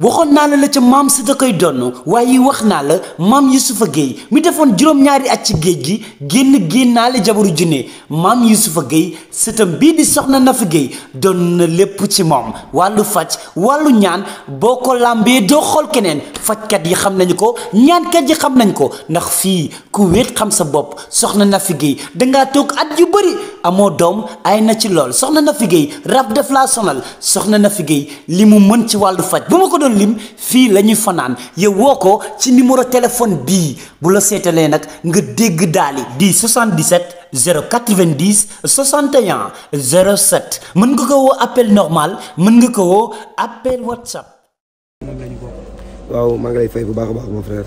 waxoon naa la ca maam si da koy donn waaye wax naa la maam Youssoufa Gueye mi defoon juróom-ñaari at ci géej gi génnaale jabaru junne maam Youssoufa Gueye sëtam bii di soxna Nafi Gueye doon na lépp ci moom wàllu faj wàllu ñaan boo ko làmbee doo xool keneen fajkat yi xam nañu ko ñaankat yi xam nañ ko ndax fii ku wéet xam sa bopp soxna Nafi Gueye dangaa toog at yu bëri amoo doom ay na ci lool soxna Nafi Gueye rab def laa sonal soxna Nafi Gueye li mu mën ci wàllu faj bu ma ko doon lim fii la ñuy fanaan yow woo ko ci numéro téléphone bii bu la seetalee nag nga dégg daali di 77 090 61 07 mën nga ko woo appel normal mën nga ko woo appel WhatsApp. waaw maa ngi lay fay bu baax a baax mon frère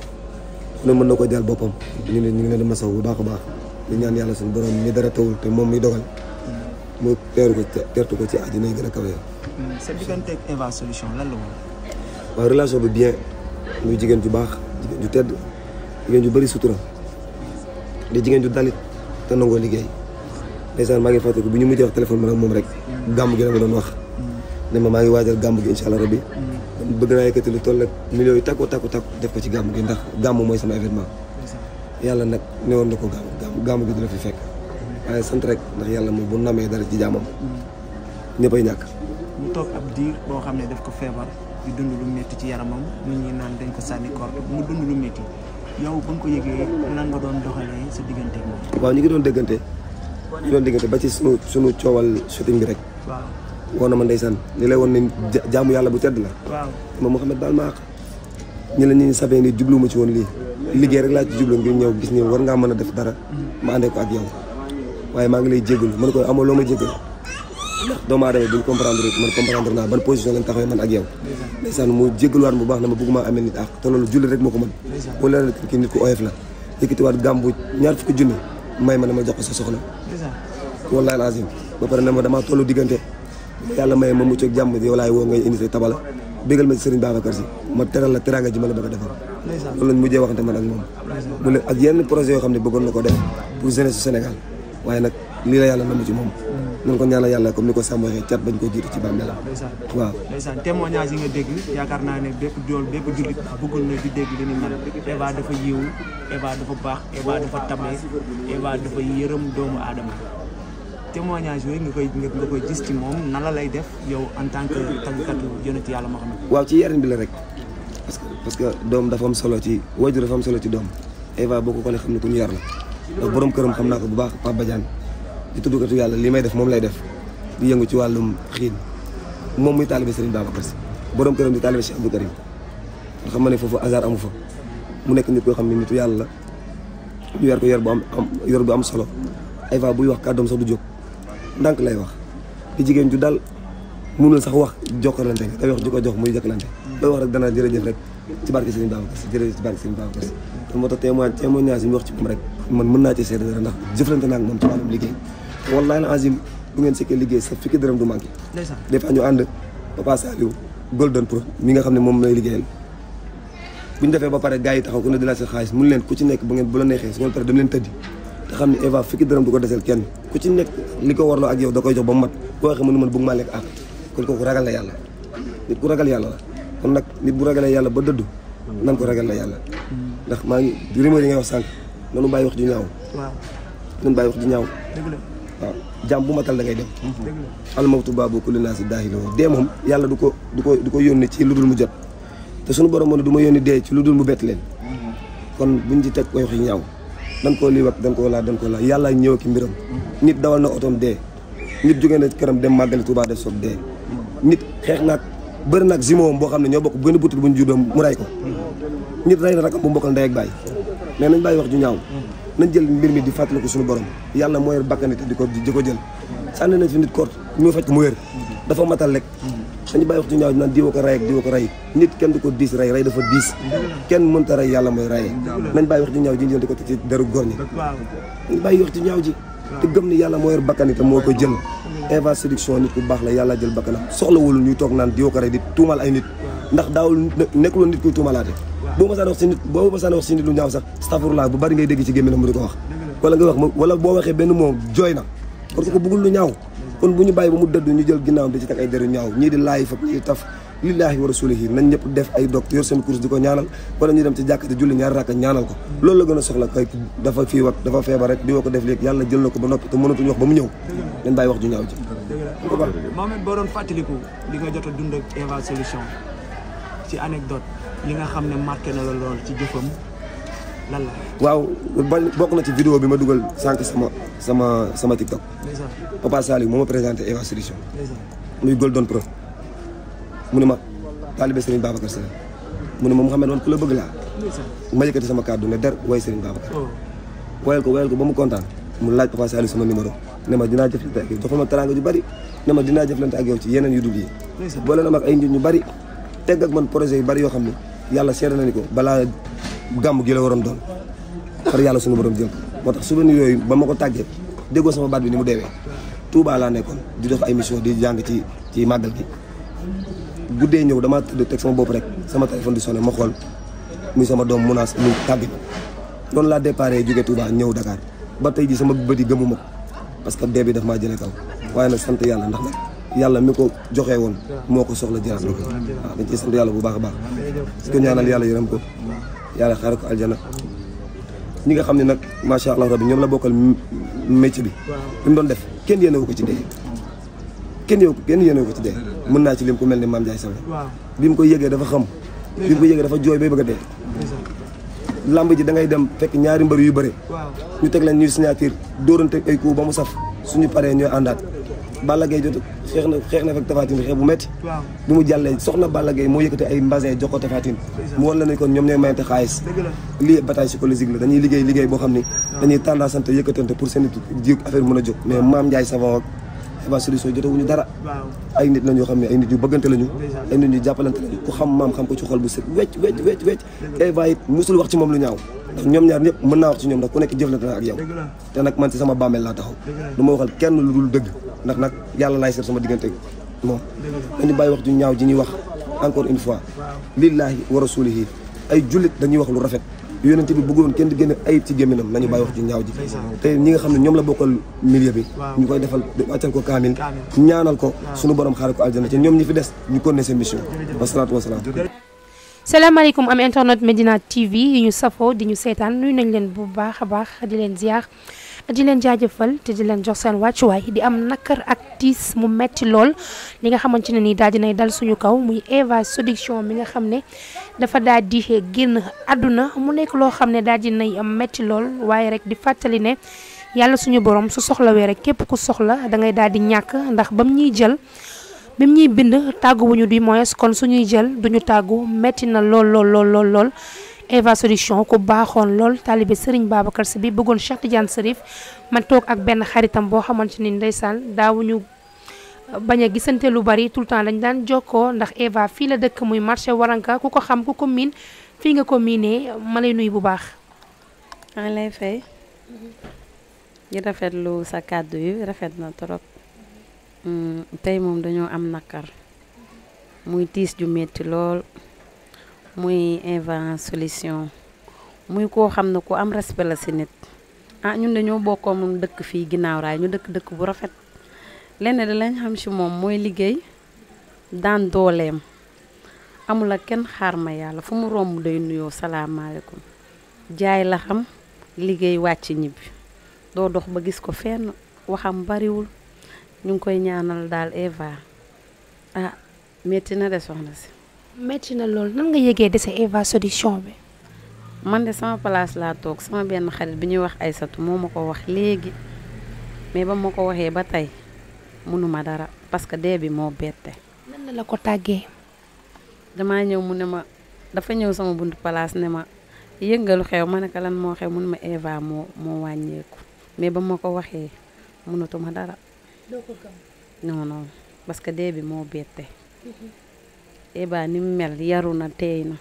ne mën na ko jàll boppam ñu ngi leen di masaw bu baax a baax di ñaan yàlla suñu borom mi dara tawul te moom mi dogal mu teertu ko ci àddina yi gën a kawe. sa diggante ak Eva Solution lan la woon. waaw relation bi bien muy jigéen ju baax jigéen ju tedd jigéen ju bëri sutura di jigéen ju dalit te nangoo liggéey ndeysaan maa ngi fàttaliku bu ñu mujjee wax téléphone ma nag moom rek gàmm gi la ma doon wax ne ma maa ngi waajal gàmm gi incha allah rabbi bëgg naa yëkkati lu toll ak millions yu takku def ko ci gàmm gi ndax gàmm mooy sama événement yàlla nag newoon na ko gàmm gi dina fi fekk waaye sant rek ndax yàlla moom bu namee dara ci jaamam ñëppay ñàkk. mu toog ab diir boo xam ne daf ko feebar di dund lu métti ci yaramam nit ñi naan dañ ko sànni korte mu dund lu métti yow ba nga ko yëgee lan nga doon doxalee sa diggante ak moom. waaw ñu ngi doon déggante ba ci sunu coowal shooting bi rek. waaw woo na ma ndeysaan li lay woon ne jaamu yàlla bu tedd la. waaw ma Mouhamed baal ma àq ñi la ñuy sabee ni jubluwuma ci woon lii liggéey rek laa ci jublu ngir ñëw gis ni war ngaa mën a def dara ma àndee ko ak yow waaye maa ngi lay jégalu man ko amoo loo ma jégalu ndax doomu aadama duñ comprendre man comprendre naa ban position lañ taxawee man ak yow ndeysaan mu jégaluwaat bu baax na ma bëgguma amee nit ak te loolu julli rek moo ko mën boo leen kii nit ku oyof la yëkkatiwaat gàmbu ñaar fukki junni may ma ne ma jox ko sa soxla wallahi lazim ba pare ne ma damaa tollu diggante yàlla maye ma mucc ak jàmm yow laay woo ngay indi say tabala bégal ma ci Serigne Babacar Sy ma teral la teranga ji ma la bëgg a defal loolu lañ mujjee waxante man ak moom mu ne ak yenn projet yoo xam ne bëggoon na ko def pour jeunesse su Sénégal waaye nag lii la yàlla namu ci moom nan ko ñaanal yàlla comme ni ko Sam waxee cat bañ ko jiitu ci bàmmeelam waaw ndeysaan témoignage yi nga dégg yaakaar naa ne bépp jullit bëggul na di dégg li ni mel Eva dafa yiw Eva dafa baax Eva dafa tabe Eva dafa yërëm doomu aadama témoignage yooyu nga koy gis ci moom nan la lay def yow en tant que tàggkatu yonent yàlla moo xam ne waaw ci yarin bi la rek parce que doom dafa am solo ci waajur dafa am solo ci doom Eva boo ko xoolee xam ne ku ñu yar la ndax borom këram xam naa ko bu baax Pape Badiane di tuddukatu yàlla li may def moom lay def di yëngu ci wàllum xiin moom muy taalibe Serigne Babacar Sy borom këram di taalibe Cheikh Abdou Karim nga xam ne foofu hasard amu fa mu nekk nit koo xam ne nitu yàlla la ñu yar ko yor bu am solo Eva buy wax kàddoom sax du jóg ndànk lay wax di jigéen ju dal mënul sax wax jokkalante nga day wax ju ko jox muy jokkalante looy wax rek dana jërëjëf rek ci barke Serigne Babacar Sy jërëjëf ci barke Serigne Babacar Sy te moo tax témoignage yi ñu wax ci moom rek man mën naa ci seede dara ndax jëflante naa ak moom ci wàllum liggéey wallahi la azim bu ngeen sekkee liggéey sa fukki dërëm du manqué des fois ñu ànd Papa Saliou Golden Pro mi nga xam ne moom lay liggéeyal bu ñu defee ba pare gars yi taxaw ku ne di laaj sa xaalis mun leen ku ci nekk bu la neexee su ngeen pare dem leen tëddi te xam ne Eva fukki dërëm du ko desel kenn ku ci nekk li ko warloo ak yow da koy jox ba mu mat boo waxee mën bëgg maa lekk ak kon kooku ragal la yàlla nit ku ragal yàlla la kon nag nit bu ragalee yàlla ba dëddu nan ko ragal la yàlla ndax maa ngi rumeur yi ngay wax sànq nanu bàyyi wax ju ñaaw nanu bàyyi wax ju ñaaw waaw jàmm bu matal da ngay dem almawtu baabu kulli naasi daahiloo dee moom yàlla du ko yónni ci lu dul mu jot te suñu borom moo ne du ma yónni dee ci lu dul mu bett leen kon buñ ci teg koy wax yu ñaaw dan koo lii wax dan koo laa yàlla ñëw ki mbiram nit dawal na otoom dee nit jógee na këram dem màggali Tuubaa def soog dee nit xeex naag bëri naag zimoom boo xam ne ñoo bokk benn butit bu ñu juddoo mu ray ko nit rey na rakam bu mbokkal ndey ak baay mais nañ bàyyi wax ju ñaaw nañ jël mbir mi di fàttaliku suñu borom yàlla moo yor bakkanite di ko jël sànni nañ fi nit koort ñu faj ko mu wér dafa matal rek dañu bàyyi wax ju ñaaw naan diwa ko rey ak diwa ko rey nit kenn du ko diis rey dafa diis kenn mënta rey yàlla mooy reyee nañ bàyyi wax ju ñaaw ji di ko teg ci deru góor ñi nañ bàyyi wax ju ñaaw ji te gëm ni yàlla moo yor bakkanite moo ko jël Eva Séduction nit ku baax la yàlla jël bakkanam soxlawul ñuy toog naan diwa ko rey di tuumal ay nit ndax daawul nekkuloon nit kuy tuumalaate boo ma saan wax si nit lu ñaaw sax astafurlah bu bari ngay dégg ci gémmiñam mu di ko wax wala nga wax wala boo waxee benn moom jooy na parce que bëggul lu ñaaw kon bu ñu bàyyi ba mu dëdd ñu jël ginnaaw di ci teg ay deru ñaaw ñii di laay fa ñii taf lillaahi wa rasulihi nañ ñëpp def ay dog yor seen course di ko ñaanal wala ñu dem ci jàkk te julli ñaari rakka ñaanal ko loolu la gën a soxla kay dafa fii wax dafa feebar rek di woo ko def léegi yàlla jël na ko ba noppi te mënatuñu wax ba mu ñëw dañ bàyyi wax ju ñaaw ji Mohamed boo doon fàttaliku li nga jot a dund ak Eva Solution ci anecdote li nga xam ne marqué na la lool ci jëfam lan la. waaw bokk na ci vidéo bi ma dugal sànq sama TikTok. Papa Saliou moo ma présenté Eva Solution. muy Golden Pro. mu ne ma taalibe Serigne Babacar Sy mu ne ma Mouhamed man ku la bëgg laa. ma yëkkati sama kàddu ne der way Serigne Babacar. woyal ko ba mu kontaan mu laaj Papa Saliou sama numéro ne ma dinaa jëflante ak yow jox ma teraanga ju bari ne ma dinaa jëflante ak yow ci yeneen yu dul yi. boole na ma ak ay nit ñu bari teg ak man projet yu bari yoo xam ne yàlla seede na ni ko balaa gàmm gi la waroon doon par yàlla sunu borom jël ko moo tax souvenir yooyu ba ma ko tàggee déggoo sama baat bi ni mu deewee Touba laa nekkoon di def ay mission di jàng ci màggal gi guddee ñëw damaa tëdd teg sama bopp rek sama téléphone di sonné ma xool muy sama doom munaas mu tàgg noonu laa déparé jóge Touba ñëw Dakar ba tey ji sama bët yi gëmuma ko parce que dee bi daf maa jëlee kaw waaye nag sant yàlla ndax nag yàlla mi ko joxee woon moo ko soxla jëlaat na ko waaw dañ ciy sant yàlla bu baax a baax parce que ñaanal yàlla yërëm ko yàlla xaare ko aljana ñi nga xam ne nag macha allah rabbi ñoom la bokkal métier bi li mu doon def kenn yéenewu ko ci dee kenn yéenewu ko ci dee mën naa ci lim ku mel ni Mame Ndiaye Savon bi mu ko yëgee dafa xam bi mu ko yëgee dafa jooy bay bëgg a dee lamb ji da ngay dem fekk ñaari mbër yu bëre ñu teg leen ñuy signature dóorante ay coup ba mu saf suñu paree ñooy àndaat Balla Gaye jot xeex na fekk Tapha Tine xeex bu métti bi mu jàllee soxna Balla Gaye moo yëkkati ay mbasin jox ko Tapha Tine mu war la ne kon ñoom ñooy mayante xaalis lii bataille psychologique la dañuy liggéey boo xam ni dañuy tendance yëkkatante pour seen ji affaire mën a jóg mais Mame Ndiaye Savon ak Eva Solution jotewuñu dara ay nit lañ yoo xam ne ay nit yu bëggante lañu ay nit yu jàppalante lañu ku xam maam xam ko ci xol bu set wecc Eva it musul wax ci moom lu ñaaw ndax ñoom ñaar ñëpp mën naa wax ci ñoom ndax ku nekk jëflante na ak yow te nag man ci sama bàmmeel laa taxaw du ma waxal kenn lu dul dëgg ndax nag yàlla laay seet sama diggante moom dañu bàyyi wax ju ñaaw ji ñuy wax encore une fois lillahi wa rasulihi ay jullit dañuy wax lu rafet yonent bi bëggoon kenn di génne ayib ci gémminam nañu bàyyi wax ju ñaaw ji te ñi nga xam ne ñoom la bokkal milieu bi ñu koy defal wàccal ko kaamil ñaanal ko suñu borom xaare ko aljana ci ñoom ñi fi des ñu continuer seen mission wasalaatu wasalaam salaamaaleykum am internet Medina TV yi ñu safoo di ñu seetaan nuyu nañ leen bu baax a baax di leen ziar di leen jaajëfal te di leen jox seen wàccuwaay di am nakar ak tiis mu metti lool li nga xamante ne nii daal dinay dal suñu kaw muy Eva Solution mi nga xam ne dafa daal di génn àdduna mu nekk loo xam ne daal dinay am metti lool waaye rek di fàttali ne yàlla suñu borom su soxlawee rek képp ku soxla da ngay daal di ñàkk ndax bam ñuy jël bim ñuy bind tàgguwuñu du moins kon suñuy jël duñu tàggu metti na lool Eva Solution ku baaxoon lool taalibe Serigne Babacar Sy bi bëggoon Cheikh Tidiane Serif man toog ak benn xaritam boo xamante ni ndeysaan daawuñu bañ a gisante lu bari tout le temps dañ daan jokkoo ndax Eva fii la dëkk muy marché Waranka ku ko xam ku ko miin fii nga ko miinee ma lay nuyu bu baax. maa lay fay di rafetlu sa kàddu yi rafet na trop tey moom dañoo am nakar muy tiis ju metti lool. muy Eva Solution muy koo xam ne ku am respect la si nit ñun dañoo bokkoo moom dëkk fii ginnaaw raay ñu dëkk bu rafet lenn da lañ xam si moom mooy liggéey daan dooleem amul ak kenn xaar ma yàlla fu mu romb day nuyoo salaamaaleykum jaay la xam liggéey wàcc ñibbi doo dox ba gis ko fenn waxam bariwul ñu ngi koy ñaanal daal Eva metti na de soxna si metti na lool nan nga yëgee dese Eva Solution bi. man de sama place laa toog sama benn xarit bi ñuy wax Aysatu moo ma ko wax léegi mais ba ma ko waxee ba tey mënuma dara parce que dee bi moo bette. nan la ko tàggee. damaa ñëw mu ne ma dafa ñëw sama buntu place ne ma yëngalu xew ma ne ko lan moo xew mu ne ma Eva moo wàññeeku mais ba ma ko waxee mënatuma dara. doo ko gëm. non parce que dee bi moo bette. Eva ni mu mel yaru na teey na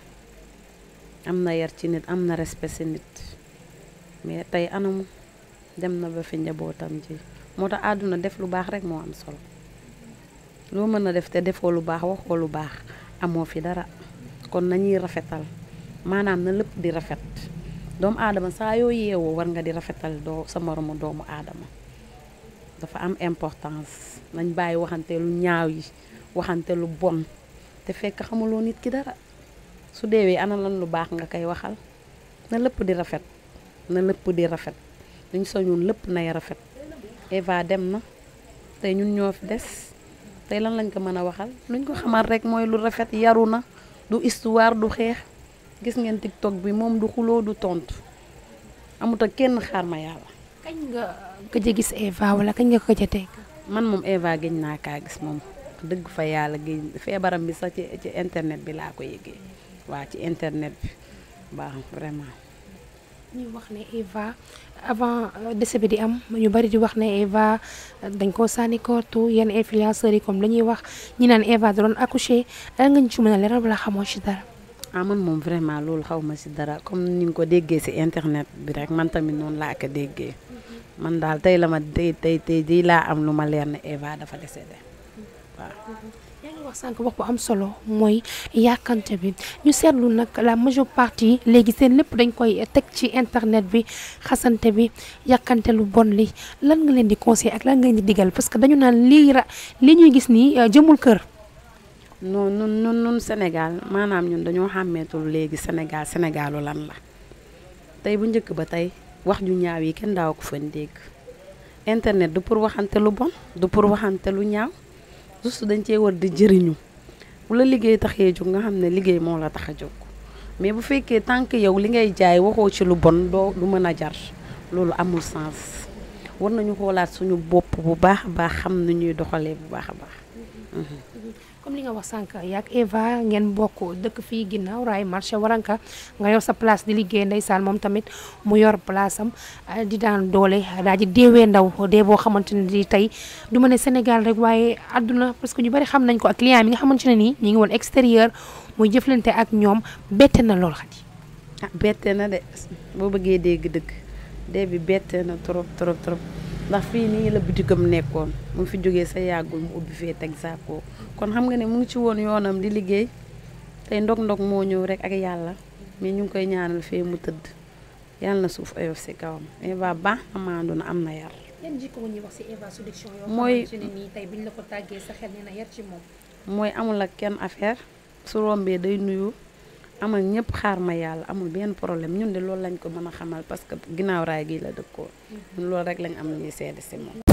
am na yar ci nit am na respect ci nit mais tey anamu dem na ba fi njabootam ji moo tax àdduna def lu baax rek moo am solo loo mën a def te defoo lu baax waxoo lu baax amoo fi dara kon nañuy rafetal maanaam na lépp di rafet doomu aadama saa yoo yeewoo war nga di rafetal sa moromu doomu aadama dafa am importance nañ bàyyi waxante lu ñaaw yi waxante lu bon te fekk xamuloo nit ki dara su deewee ana lan lu baax nga koy waxal na lépp di rafet na lépp di rafet luñ soñoon lépp nay rafet Eva dem na tey ñun ñoo fi des tey lan lañ ko mën a waxal luñ ko xamal rek mooy lu rafet yaru na du histoire du xeex gis ngeen TikTok bi moom du xuloo du tontu amut ak kenn xaar ma yàlla. kañ nga gëj a gis Eva wala kañ nga ko gëj a teg. man moom Eva gëj naa kaa gis moom dëgg fa yàlla gëj feebaram bi sax ci internet bi laa ko yëgee waa ci internet bi baax vraiment. ñuy wax ne Eva avant décès bi di am ñu bari di wax ne Eva dañ koo sànni kortu yenn influenceurs yi comme la ñuy wax ñi naan Eva da doon accoucher da nga ñu ci mën a leeral wala xamoo ci dara. man moom vraiment loolu xaw ma si dara comme ni nga ko déggee si internet bi rek man tamit noonu laa ko déggee man daal tey la ma tey laa am lu ma leer ne Eva dafa décédé waaw. yaa ngi wax sànq wax bu am solo mooy yàkkante bi ñu seetlu nag la majeure partie léegi seen lépp dañ koy teg ci internet bi xasante bi yàkkante lu bon li lan nga leen di conseiller ak lan nga leen di digal parce que dañu naan li ñuy gis nii jëmul kër. non nun Sénégal maanaam ñun dañoo xàmmeetul léegi Sénégalu lan la tey bu njëkk ba tey wax ju ñaaw yi kenn daaw ko fan dégg internet du pour waxante lu bon du pour waxante lu ñaaw juste dañ cee war di jëriñu bu la liggéey taxee jóg nga xam ne liggéey moo la tax a jóg mais bu fekkee tant que yow li ngay jaay waxoo ci lu bon du mën a jar loolu amul sens war nañu xoolaat suñu bopp bu baax a baax xam ni ñuy doxalee bu baax a baax. comme li nga wax sànq yaag Eva ngeen bokk dëkk fii ginnaaw raay marché waranka nga yor sa place di liggéey ndeysaan moom tamit mu yor place am di daan doole daa ji deewee ndaw dee boo xamante ne di tey du ma ne Sénégal rek waaye àdduna parce que ñu bari xam nañ ko ak client bi nga xamante ne nii ñu ngi woon extérieur muy jëflante ak ñoom bette na lool xati bette na de boo bëggee dégg dëgg dee bi bette na trop ndax fii nii la bitigam nekkoon mu fi jógee sa yàggul mu ubbi fee teg saako kon xam nga ne mu ngi ci woon yoonam di liggéey tey ndog-ndog moo ñëw rek ak yàlla mais ñu ngi koy ñaanal fee mu tëdd yàlla na suuf oyof si kawam Eva baax na maandu na am na yar. yan jikko ñuy wax si Eva Solution yoo mooy xamante ne nii tey buñ la ko tàggee sa xel nee na yar ci moom. mooy amul ak kenn affaire su rombee day nuyu amal ñëpp xaar ma yàlla amul benn problème ñun de loolu lañ ko mën a xamal parce que ginnaaw raay gi la dëkkoon ñun loolu rek lañ am li seede si moom.